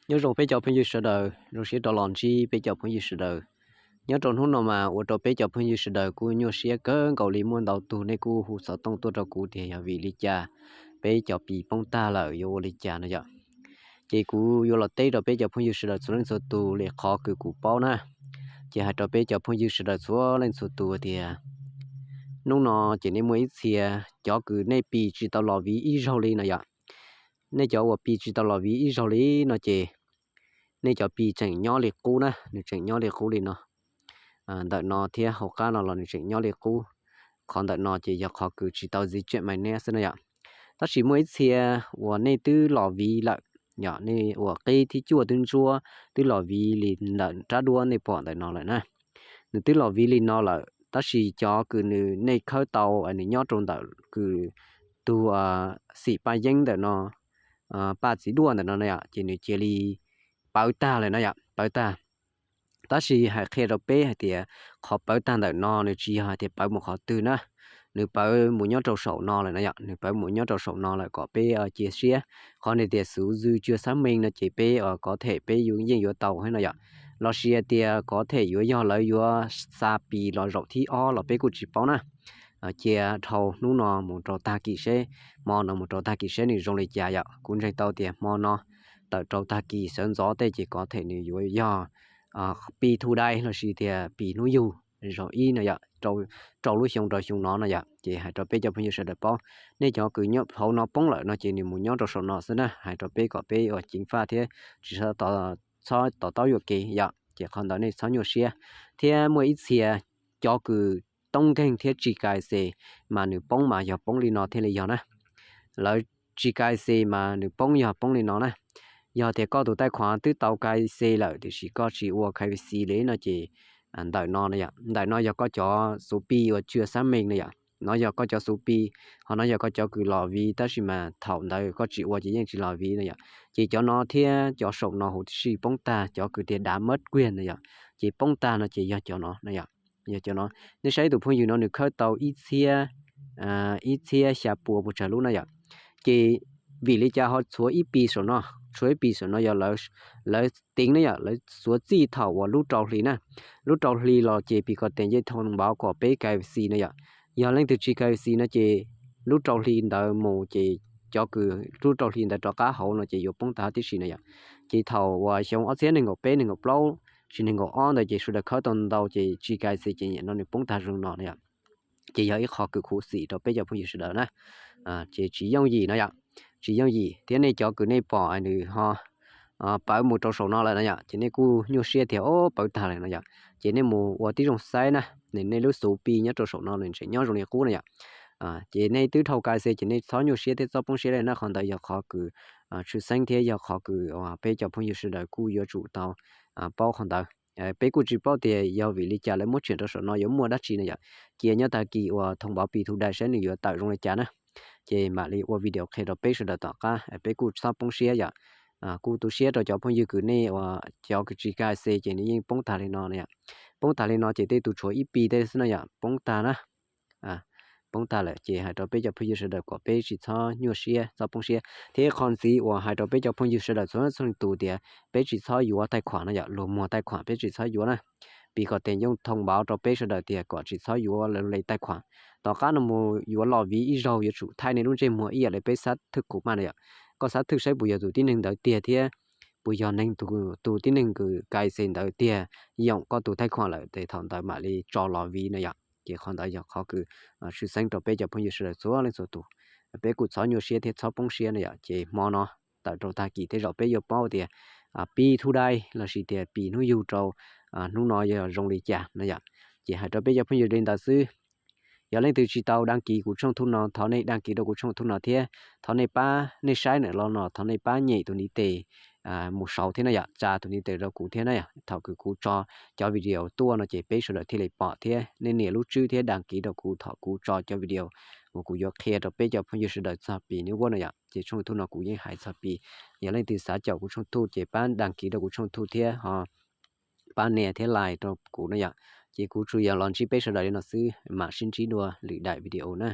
Nyob zoo peb cov phooj ywg sawv daws, zoo siab rov los ntsib peb cov phooj ywg sawv daws. Nyob rau hnub no mas ua rau peb cov phooj ywg sawv daws kuj nyuaj siab kawg nkaus li, muaj ntau tug nej kuj hu xov tooj tuaj rau kuv tias yog vim li cas peb cov Pi poob tag lawm yuav ua li cas no yom. Ces kuv yuav los teb rau peb cov phooj ywg sawv daws txhua leej txhua tus li qhov kws kuv paub na. Ces hais rau peb cov phooj ywg sawv daws txhua leej txhua tus tias hnub no ces nej muaj ib txhia cov kws nej Pi tsis tau los viv ib zaug li no yom. Nej cov uas Pi tsis tau los viv ib zaug li no ces nej cov Pi tseem nyob li qub na, nws tseem nyob li qub li no. Ntawm no thiab hauv qab no los nws tseem nyob li qub. Qhov ntawm no ces yog qhov kws tsis tau di chuyển mainnet xwb no yom. Tab sis muaj ib txhia uas nej twb los viv lawm, yog nej uas qib thib cuaj twb ntsuab, twb los viv li ntawm rab duab nej pom ntawm no lawm na. Nws twb los viv li no lawm tab sis cov kws nws nej khawb tau nws nyob rau ntawm kws tug xim paj yeeb ntawm no, paj txiv duaj ntawm no no yom, ces nws cia li pawv tag lawm no yom, pawv tag. Tab sis hais qhia rau peb hais tias qhov pawv tag ntawm no nws tsis yog hais tias pawv mus qhov twg na, nws pawv mus nyob rau saum no lawm no yom, nws pawv mus nyob rau saum no lawm kom peb cia siab. Qhov nws tias xuv dư chưa xác minh no ces peb có thể peb yeej yuav tau thiab no yom. Los sis hais tias có thể yuav yog lawv yuav xa Pi los zaum thib ob los peb kuj tsis paub na. Cia dhau hnub no mus rau tag kis seb, hmo no mus rau tag kis seb nws zoo li cas yom. Kuv ntseeg tau tias hmo no tawm rau tag kis sawv ntxov tej ces có thể nws yuav yog Pi thu đài los sis tias Pi hnub yug zaum ib no yom, rau lub xyoo rau xyoo no no yom. Ces hais rau peb cov phooj ywg sawv daws paub, nej cov kws nyob hauv no poob lawm no ces nws mus nyob rau saum no xwb na, hais rau peb kom peb ua ceev faj thiab tsis txhob to taub yuam kev yom. Ces qhov ntawd nej txhob nyuaj siab. Thiab muaj ib txhia cov kws toob nkeeg thiab tsis K Y C mas nws poob mas yog poob li no thiaj li yog na. Lawv tsis K Y C mas nws poob yog poob li no na. Yog tias koj tus taij khuav twb tau K Y C lawm tiam sis koj tsis ua K Y C li no ces ntawm no no yom, ntawm no yog koj cov xuv Pi uas chưa xác minh no yom. No yog koj cov xuv Pi, ho no yog koj cov kws los viv tab sis mas thaum ntawd koj tsis ua ces yeej tsis los viv no yom. Ces cov no thiab cov saum no huv tib si poob tag, cov kws tias đã mất quyền no yom, ces poob tag no ces yog cov no no yom. Yog cov no, nej saib tus phooj ywg no nws khawb tau ib txhiab, ib txhiab xya pua puas tsawg lub na yom. Ces vim li cas ho tshuav ib Pi saum no, tshuav ib Pi saum no yog lawv teev na yom, lawv xuav txij thaum uas lub rau hli na. Lub rau hli los ces Pi Kom Teem yeej thông báo kom peb K Y C no yom. Yog leej twg tsis K Y C no ces lub rau hli ntawd mus ces cov kws lub rau hli ntawd rov qab hauv no ces yuav poob tag tib si no yom. Ces thaum uas xyoo ob txhiab nees nkaum peb nees nkaum plaub tsis nees nkaum ob ntawd ces sawv daws khawb tau ntau ces tsis K Y C ces nim no nws poob tag zoo no no yom. Ces yog ib qho kws khuv xim rau peb cov phooj ywg sawv daws na. Ces tsis yooj yim no yom, tsis yooj yim thiab nej cov kws nej pom nws ho pawv mus rau saum no lawm no yom, ces nej kuj nyuaj siab tias o pawv tag lawm no yom. Ces nej mus ua tib zoo saib na, nej lub xuv Pi nyob rau saum no nws tseem nyob zoo li qub no yom. Ces nej twb dhau K Y C ces nej txhob nyuaj siab thiab txhob poob siab li na, qhov ntawd yog qhov kws tshwj xeeb thiab yog qhov kws peb cov phooj ywg sawv daws kuj yuav tsum tau paub qhov ntawd. Peb kuj tsis paub tias yog vim li cas lawv muab tshwm rau saum no yuav muaj dab tsi no yom. Cia nyob tag kis uas thông báo Pi thu đài saib nws yuav tawm zoo li cas na, ces mam li ua video qhia rau peb sawv daws tom qab, peb kuj txhob poob siab yom. Kuj tu siab rau cov phooj ywg kws nej uas cov kws tsis K Y C ces nws yeej poob tag li no no yom. Poob tag li no ces tej tus tshuav ib Pi tej xwb no yom, poob tag na. Poob tag lawm ces hais rau peb cov phooj ywg sawv daws kom peb tsis txhob nyuaj siab txhob poob siab. Thiab qhov ntxiv uas hais rau peb cov phooj ywg sawv daws txhua leej txhua tus tias peb tsis txhob yuav taij khuam no yom, luag muag taij khuam peb tsis txhob yuav na. Pi Kom Teem yeej thông báo rau peb sawv daws tias kom tsis txhob yuav lawv li taij khuam. Tom qab no mus yuav los viv ib zaug yuav tsum thaij nej lub ntsej muag ib yam li peb xác thực khum maj no yom. Koj xác thực saib puas yog tus tib neeg ntawd tiag thiab puas yog neeg tus tib neeg kws K Y C ntawd tiag, yoom koj tus taij khuam lawm ces thaum ntawd mam li tso los viv no yom. Ces qhov ntawd yog qhov kws tshwj xeeb rau peb cov phooj ywg sawv daws txhua leej txhua tus. Peb kuj txhob nyuaj siab thiab txhob poob siab no yom. Ces hmo no tawm rau tag kis tej zaum peb yuav paub tias Pi thu đài los sis tias Pi hnub yug rau hnub no yog zoo li cas no yom. Ces hais rau peb cov phooj ywg li ntawd xwb. Yog leej twg tsis tau đăng ký kuv tshooj thuj no thov nej đăng ký rau kuv tshooj thuj no thiab thov nej pab, nej saib ntawm los no thov nej pab nyem tus niv tes mus saud thiab na yom, tsa tus niv tes rau kuv thiab na yom. Thaum kws kuv tso cov video tuaj no ces peb sawv daws thiaj li pom thiab nej nias lub tswb thiab đăng ký rau kuv thaum kuv tso cov video uas kuv yuav qhia rau peb cov phooj ywg sawv daws txog Pi Network no yom. Ces tshooj thuj no kuv yeej hais txog Pi. Yog leej twg xav caum kuv tshooj thuj ces pab đăng ký rau kuv tshooj thuj thiab ho pab nias thiab like rau kuv no yom. Ces kuv tsuas yog los ntsib peb sawv daws li no xwb, mam sib ntsib dua lwm daim video na.